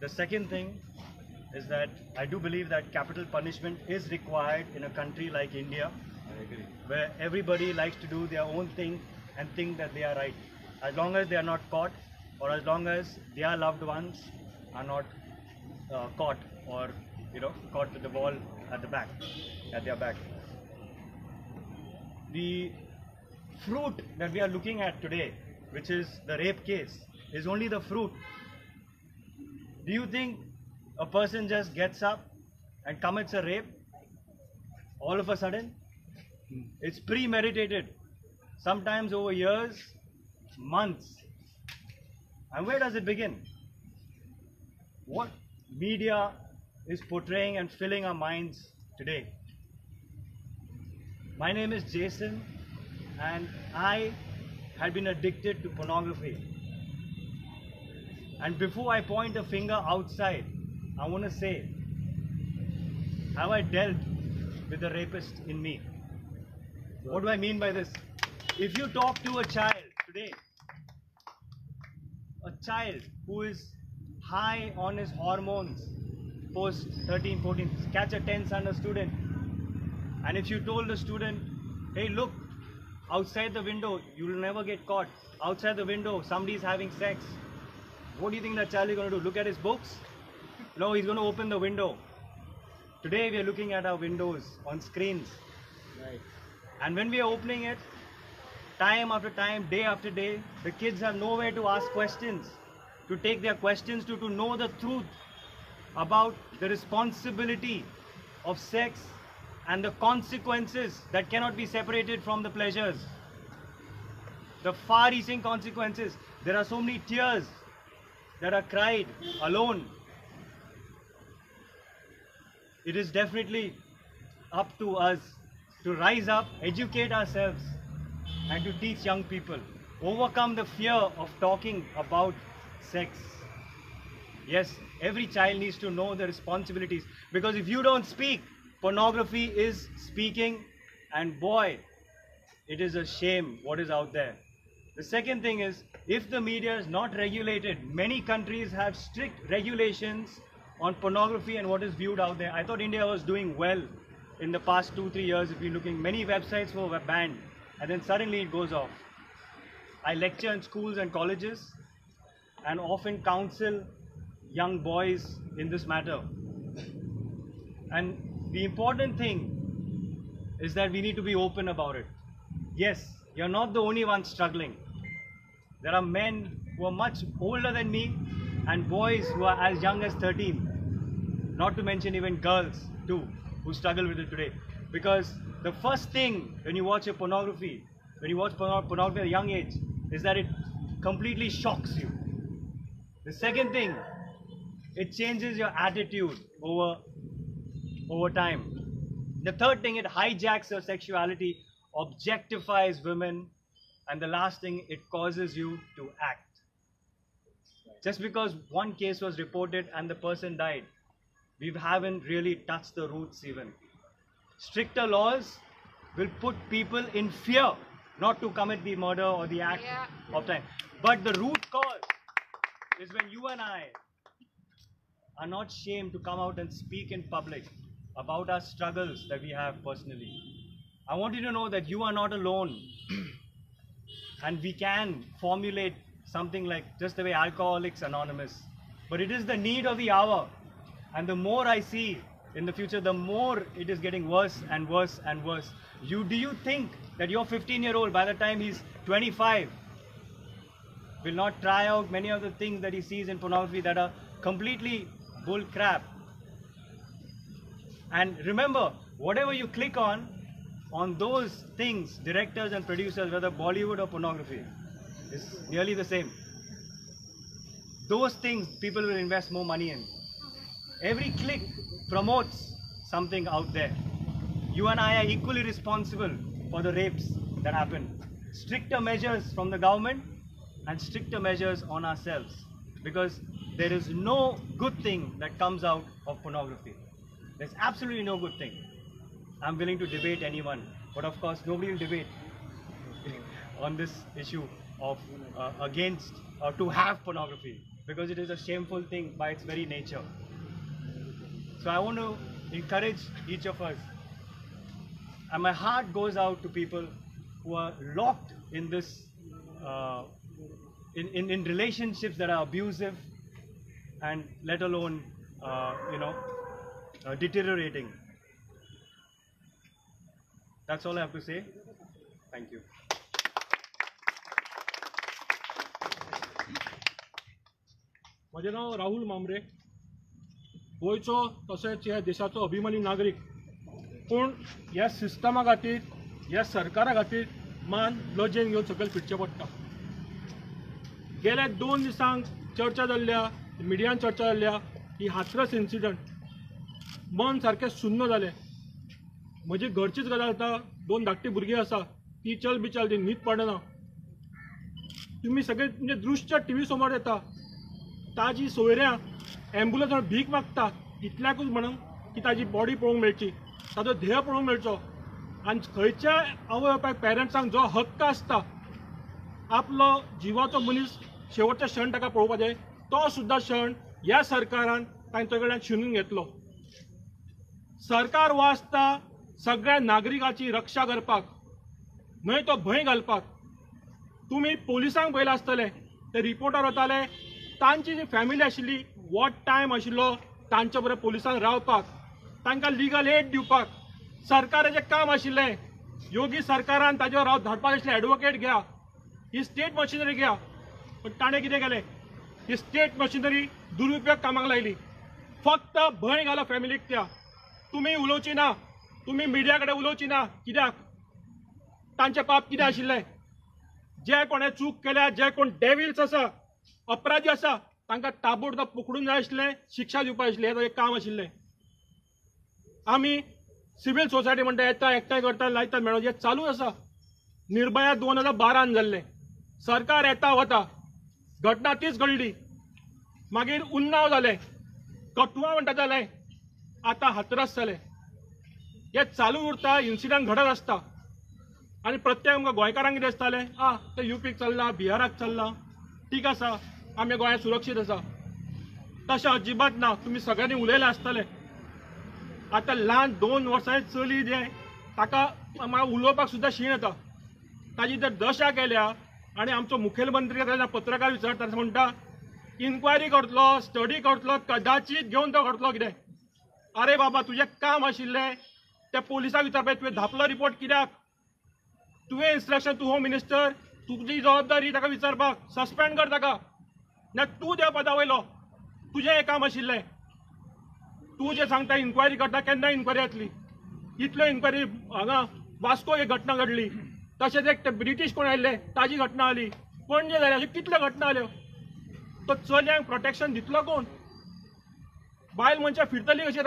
The second thing is that I do believe that capital punishment is required in a country like India. I agree. Where everybody likes to do their own thing and think that they are right. As long as they are not caught, or as long as their loved ones are not caught, or caught with the ball at the back, at their back. The fruit that we are looking at today, which is the rape case, is only the fruit. Do you think a person just gets up and commits a rape all of a sudden? It's premeditated, sometimes over years, months. And where does it begin? What media is portraying and filling our minds today. My name is Jason, and I had been addicted to pornography. And before I point a finger outside, I want to say, have I dealt with the rapist in me? What do I mean by this? If you talk to a child today, a child who is high on his hormones, post 13, 14, catch a 10th standard student, and if you told the student, hey look, outside the window, you will never get caught. Outside the window, somebody is having sex. What do you think that child is going to do? Look at his books? No, he's going to open the window. Today we are looking at our windows on screens. Right. And when we are opening it, time after time, day after day, the kids have nowhere to ask questions, to take their questions to know the truth about the responsibility of sex and the consequences that cannot be separated from the pleasures. The far-reaching consequences. There are so many tears that are cried alone. It is definitely up to us to rise up, educate ourselves, and to teach young people. Overcome the fear of talking about sex. Yes, every child needs to know the responsibilities, because if you don't speak, pornography is speaking, and boy, it is a shame what is out there. The second thing is, if the media is not regulated, many countries have strict regulations on pornography and what is viewed out there. I thought India was doing well in the past 2-3 years. If you're looking, many websites were banned, and then suddenly it goes off. I lecture in schools and colleges and often counsel young boys in this matter. And the important thing is that we need to be open about it. Yes, you're not the only one struggling. There are men who are much older than me and boys who are as young as 13, not to mention even girls too, who struggle with it today. Because the first thing when you watch a pornography, when you watch pornography at a young age, is that it completely shocks you. The second thing, it changes your attitude over time. The third thing, it hijacks your sexuality, objectifies women, and the last thing, it causes you to act. Just because one case was reported and the person died, we haven't really touched the roots even. Stricter laws will put people in fear not to commit the murder or the act of time. But the root cause is when you and I are not shamed to come out and speak in public about our struggles that we have personally. I want you to know that you are not alone, and we can formulate something like just the way Alcoholics Anonymous. But it is the need of the hour, and the more I see in the future, the more it is getting worse and worse and worse. Do you think that your 15-year-old, by the time he's 25, will not try out many of the things that he sees in pornography that are completely bull crap? And remember, whatever you click on those things, directors and producers, whether Bollywood or pornography, is nearly the same. Those things people will invest more money in. Every click promotes something out there. You and I are equally responsible for the rapes that happen. Stricter measures from the government and stricter measures on ourselves, because there is no good thing that comes out of pornography. There's absolutely no good thing. I'm willing to debate anyone, but of course nobody will debate on this issue of against or to have pornography, because it is a shameful thing by its very nature. So I want to encourage each of us, and my heart goes out to people who are locked in this, in relationships that are abusive and let alone, deteriorating. That's all I have to say. Thank you. म्हजें नांव राहुल मामरे, गोंयचो तशेंच ह्या देशाचो अभिमानी नागरीक. पूण ह्या सिस्टमा खातीर, ह्या सरकारा खातीर मान लजेन घेवन सकयल फिरचें पडटा. गेल्या 2 दिसांक चर्चा जाल्ल्या, मिडियान चर्चा जाल्ल्या ही हाथरस इन्सिडंट, मन सारकें सुन्न जालें. म्हजी घरचीच गजाल आतां, 2 धाकटीं भुरगीं आसा, ती चल बिचल, ती न्हीद पडना. तुमी सगळे म्हणजे दृश्य टी व्ही समोर येता. ताजी सोयऱ्यां एम्बुलन्स भीक मागता इतल्याकूच म्हणून की ताजी बॉडी पळोवंक मेळची, ताजो ध्येय पळोवंक मेळचो. आनी खंयच्याय आवय बापायक पेरंट्सांक जो हक्क आसता आपलो जिवाचो मनीस शेवटचो क्षण ताका पळोवपाचें, तो सुद्दां क्षण ह्या सरकारान तांचे कडल्यान शिनून घेतलो. सरकार वाचता सगळ्या नागरिकाची रक्षा करपाक, न्हय तो भंय घालपाक. तुमी पोलिसांक पळयलां आसतलें, ते रिपोर्टर वताले, तांची जी फॅमिली आशिल्ली, what time आशिल्लो तांचे बरोबर पोलिसांक रावपाक, तांकां लिगल एड दिवपाक सरकाराचें काम आशिल्लें. योगी सरकारान ताजेर राव धाडपाक आशिल्लें, एडवोकेट घ्या, ही स्टेट मशिनरी घ्या. पण ताणें कितें केलें, ही स्टेट मशिनरी दुरुपयोग कामाक लायली. फक्त भंय घालो फॅमिलीक त्या, तुमी उलोवची ना, तुमी मिडिया कडेन उलोवची ना. कित्याक? तांचें पाप कितें आशिल्लें? जे कोणें चूक केल्या, जे कोण डेविल्स आसा, अपराधी आसा, तांकां ताबडतोब पकडून जाय आशिल्लें, शिक्षा दिवपाक आशिल्लें, हें ताजें काम आशिल्लें. आमी सिवील सोसायटी म्हणटा, येता एकठांय करता, लायता मेळोन, हें चालूच आसा. निर्भया 2012 जाल्लें, सरकार येता वता, घटना तीच घडली. मागीर उन्नाव जालें, कठुआ म्हणटा जालें, आतां हाथरस जालें. हें चालू उरता, इन्सिडंट घडत आसता. आनी प्रत्येक आमकां गोंयकारांक कितें दिसतालें, आ तें युपीक चल्लां, बिहाराक चल्लां, ठीक आसा, आमी गोंयांत सुरक्षीत आसा. तशें अजिबात ना. तुमी सगळ्यांनी उलयलें आसतलें. आतां ल्हान 2 वर्सांची चली जें, ताका म्हाका उलोवपाक सुद्दां शीण येता. ताजी जर दशा केल्या आनी आमचो मुखेलमंत्री तेन्ना पत्रकार विचारता म्हणटा, इन्क्वायरी करतलो, स्टडी करतलो, कदाचीत घेवन तो करतलो कितें. अरे बाबा, तुजें काम आशिल्लें त्या पोलिसाक विचारपाचें, तुवें धापलो रिपोर्ट कित्याक? तुवें इन्स्ट्रक्शन, तूं होम मिनिस्टर, तुजी जबाबदारी ताका विचारपाक, सस्पेंड कर ताका. ना तूं त्या पदा वयलो, तुजें हें काम आशिल्लें. तूं जें सांगता इन्क्वायरी करता, केन्ना इन्क्वायरी जातली? इतल्यो इन्क्वायरी हांगा वास्को एक घटना घडली, तशेंच एक ते ब्रिटीश कोण आयिल्ले ताजी घटना आली, पणजे जाली, अश्यो कितल्यो घटना जाल्यो. तो चलयांक प्रोटेक्शन दितलो कोण? बायल मनशां फिरतली कशी?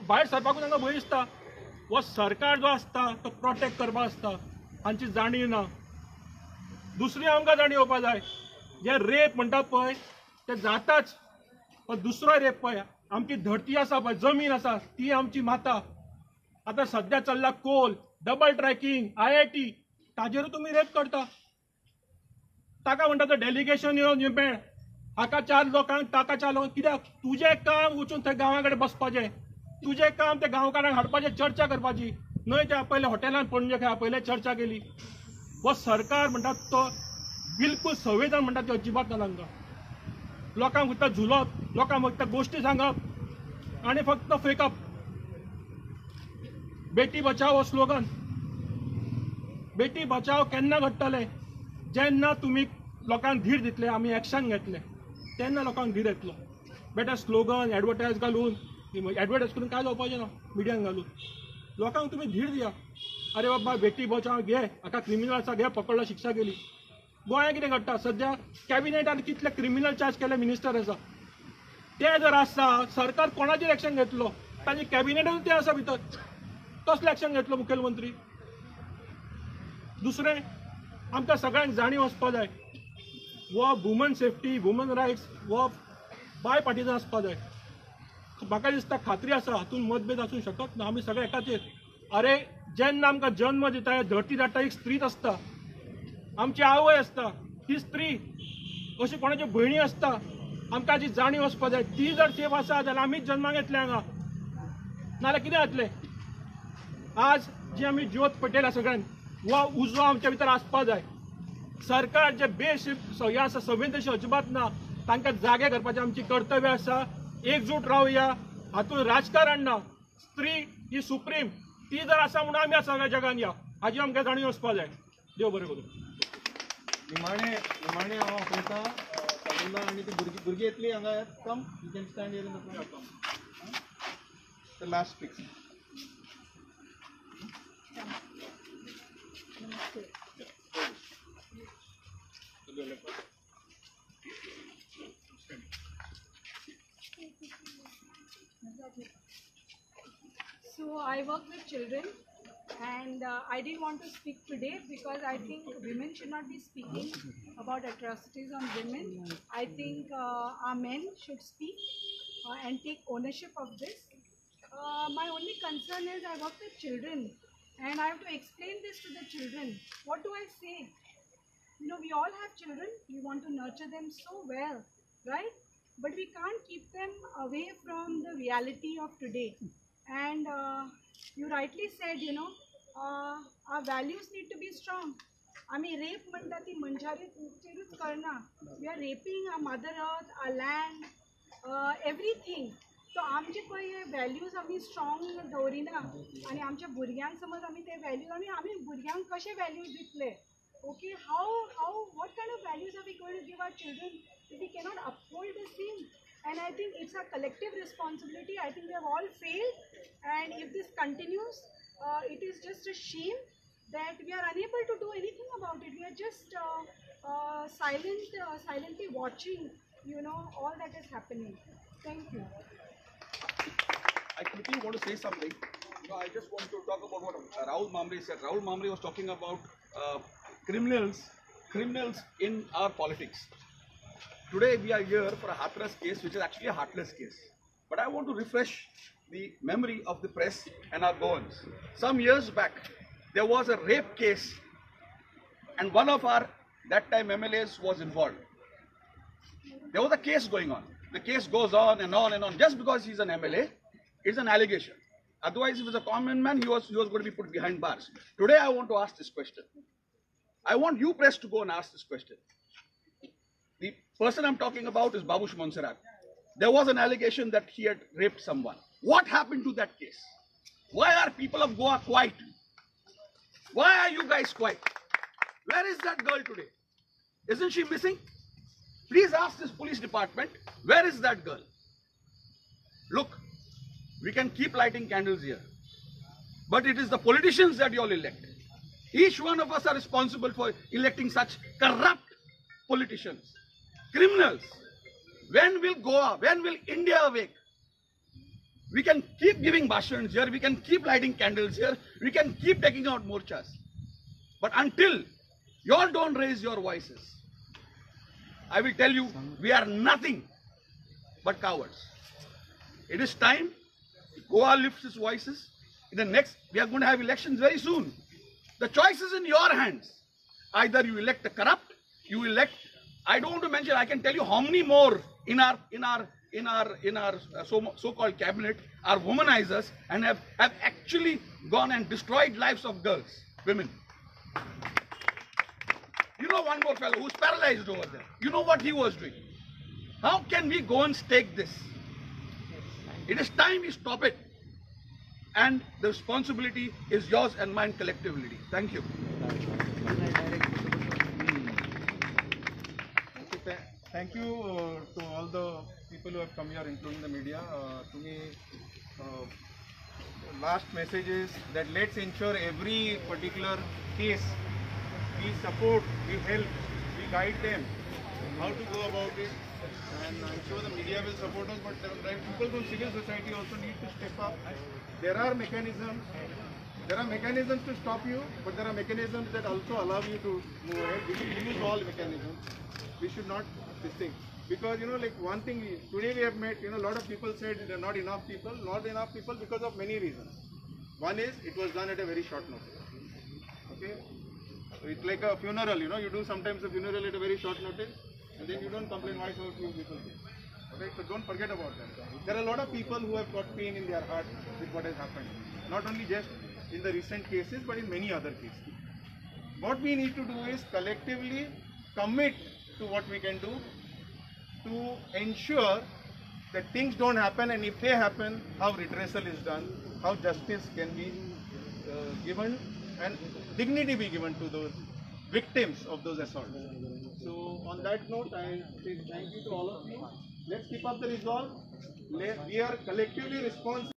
भायर सरपाकूच तांकां भंय दिसता. हो सरकार जो आसता तो प्रोटेक्ट करपाक आसता, हांची जाणीव ना. दुसरी आमकां जाणीव येवपा जाय, जे रेप म्हणटा पळय ते जाताच, पण दुसरो रेप पळय, आमची धरती आसा पळय, जमीन आसा, ती आमची माता. आतां सद्या चल्ला coal, double tracking, IIT, ताजेरूय तुमी रेप करता. ताका म्हणटा तो डेलिगेशन येवन मेळ, हाका 4 लोकांक, ताका 4 लोकांक. कित्याक? तुजें काम वचून थंय गांवा कडेन बसपाचें, तुजें काम ते गांवकारांक हाडपाचें, चर्चा करपाची न्हय. ते आपयले हॉटेलान पणजे खंय आपयले, चर्चा केली. हो सरकार म्हणटा तो बिलकूल संवेदन म्हणटा ते अजिबात ना तांकां. लोकांक फक्त झुलप, लोकांक फक्त गोश्टी सांगप आनी फक्त फेकप. बेटी बचाव हो स्लोगन. बेटी बचाव केन्ना घडटलें? जेन्ना तुमी लोकांक धीर दितले, आमी एक्शन घेतले, तेन्ना लोकांक धीर येतलो. बेटा स्लोगन एडवर्टायज घालून, एडवर्टायज करून काय जावपाचें ना. मिडियान घालून लोकांक तुमी धीर दिया. अरे बाबा बेटी बचाव घे, हाका क्रिमिनल आसा घे, पकडलो, शिक्षा केली. गोंयांत कितें घडटा सद्या? कॅबिनेटान कितले क्रिमिनल चार्ज केले मिनिस्टर आसा. ते जर आसा सरकार कोणाचेर एक्शन घेतलो? तांचे कॅबिनेटूच ते आसा भितर, कसलें एक्शन घेतलो मुखेलमंत्री? दुसरें, आमकां सगळ्यांक जाणीव आसपा जाय, हो वुमन सेफ्टी, वुमन रायट्स हो बाय पार्टिजन आसपा जाय. म्हाका दिसता खात्री आसा हातूंत मतभेद आसूंक शकत ना. आमी सगळे एकाचेर. अरे जेन्ना आमकां जन्म दिता, धरती धाडटा, एक स्त्रीच आसता, आमची आवय आसता, ती स्त्री अशी कोणाच्यो भयणी आसता. आमकां जी जाणीव आसपा जाय. ती जर सेफ आसा जाल्यार आमीच जन्माक येतले हांगा, नाजाल्यार कितें जातलें? आज जी आमी ज्योत पेटयल्या सगळ्यान, हो उजो आमच्या भितर आसपा जाय. सरकार जे बेश हे आसा, संवेदनशील अजिबात ना, तांकां जागे करपाचें आमची कर्तव्य आसा. एकजूट रावया, हातूंत राजकारण ना. स्त्री ही सुप्रीम, ती जर आसा म्हणून आमी सगळ्या जगान या, हाजी आमकां जाणीव आसपा जाय. देव बरें करूं. निमाणे निमाणे हांव आपयतां सादुल्ला आनी ती भुरगीं भुरगीं येतली हांगा. Come, you can stand here in the front. The last speaks. So I work with children, and I didn't want to speak today because I think women should not be speaking about atrocities on women. I think our men should speak and take ownership of this. My only concern is I work with children and I have to explain this to the children. What do I say? You know, we all have children. We want to nurture them so well, right? But we can't keep them away from the reality of today. And you rightly said, you know, our values need to be strong. आमी rape म्हणटा ती मनशाचेरूच करना. We are raping our mother earth, our land, everything. So आमचे पळय हे values आमी strong दवरिना आनी आमच्या भुरग्यांक समज आमी ते व्हॅल्यूज आमी आमी भुरग्यांक कशे व्हॅल्यूज दितले? Okay, how what kind of values are we going to give our children if we cannot uphold the same? And I think it's a collective responsibility. I think we have all failed, and if this continues, it is just a shame that we are unable to do anything about it. We are just silently watching, you know, all that is happening. Thank you. I quickly want to say something. You know, I just want to talk about what Rahul Mamre said. Rahul Mamre was talking about criminals in our politics. Today we are here for a Hathras case, which is actually a heartless case. But I want to refresh the memory of the press and our Goans. Some years back, there was a rape case, and one of our that time MLAs was involved. There was a case going on. The case goes on and on and on. Just because he's an MLA, it's an allegation. Otherwise, if he was a common man, he was going to be put behind bars. Today, I want to ask this question. I want you press to go and ask this question. The person I'm talking about is Babush Monserrat. There was an allegation that he had raped someone. What happened to that case? Why are people of Goa quiet? Why are you guys quiet? Where is that girl today? Isn't she missing? Please ask this police department, where is that girl? Look, we can keep lighting candles here, but it is the politicians that you all elect. Each one of us are responsible for electing such corrupt politicians, criminals. When will Goa, when will India awake? We can keep giving bhashans here, we can keep lighting candles here, we can keep taking out morchas. But until you all don't raise your voices, I will tell you, we are nothing but cowards. It is time Goa lifts its voices. In the next, we are going to have elections very soon. The choice is in your hands. Either you elect the corrupt, you elect, I don't want to mention, I can tell you how many more in our so-called cabinet are womanizers and have actually gone and destroyed lives of girls, women. You know one more fellow who's paralyzed over there. You know what he was doing. How can we go and stake this? It is time we stop it. And the responsibility is yours and mine collectively. Thank you. Okay, thank you to all the people who have come here, including the media. To me, last message is that let's ensure every particular case we support, we help, we guide them how to go about it. And I'm sure the media will support us, but the people from civil society also need to step up. There are mechanisms. There are mechanisms to stop you, but there are mechanisms that also allow you to move ahead. We should use all mechanisms. We should not this thing. Because, you know, like one thing, today we have met, you know, a lot of people said there are not enough people because of many reasons. One is it was done at a very short notice. Okay? So it's like a funeral, you know, you do sometimes a funeral at a very short notice, and then you don't complain why so few people came. Okay, so don't forget about that. There are a lot of people who have got pain in their heart with what has happened. Not only just in the recent cases, but in many other cases. What we need to do is collectively commit to what we can do to ensure that things don't happen, and if they happen, how redressal is done, how justice can be given and dignity be given to those victims of those assaults. So on that note, I say thank you to all of you. Let's keep up the resolve. We are collectively responsible.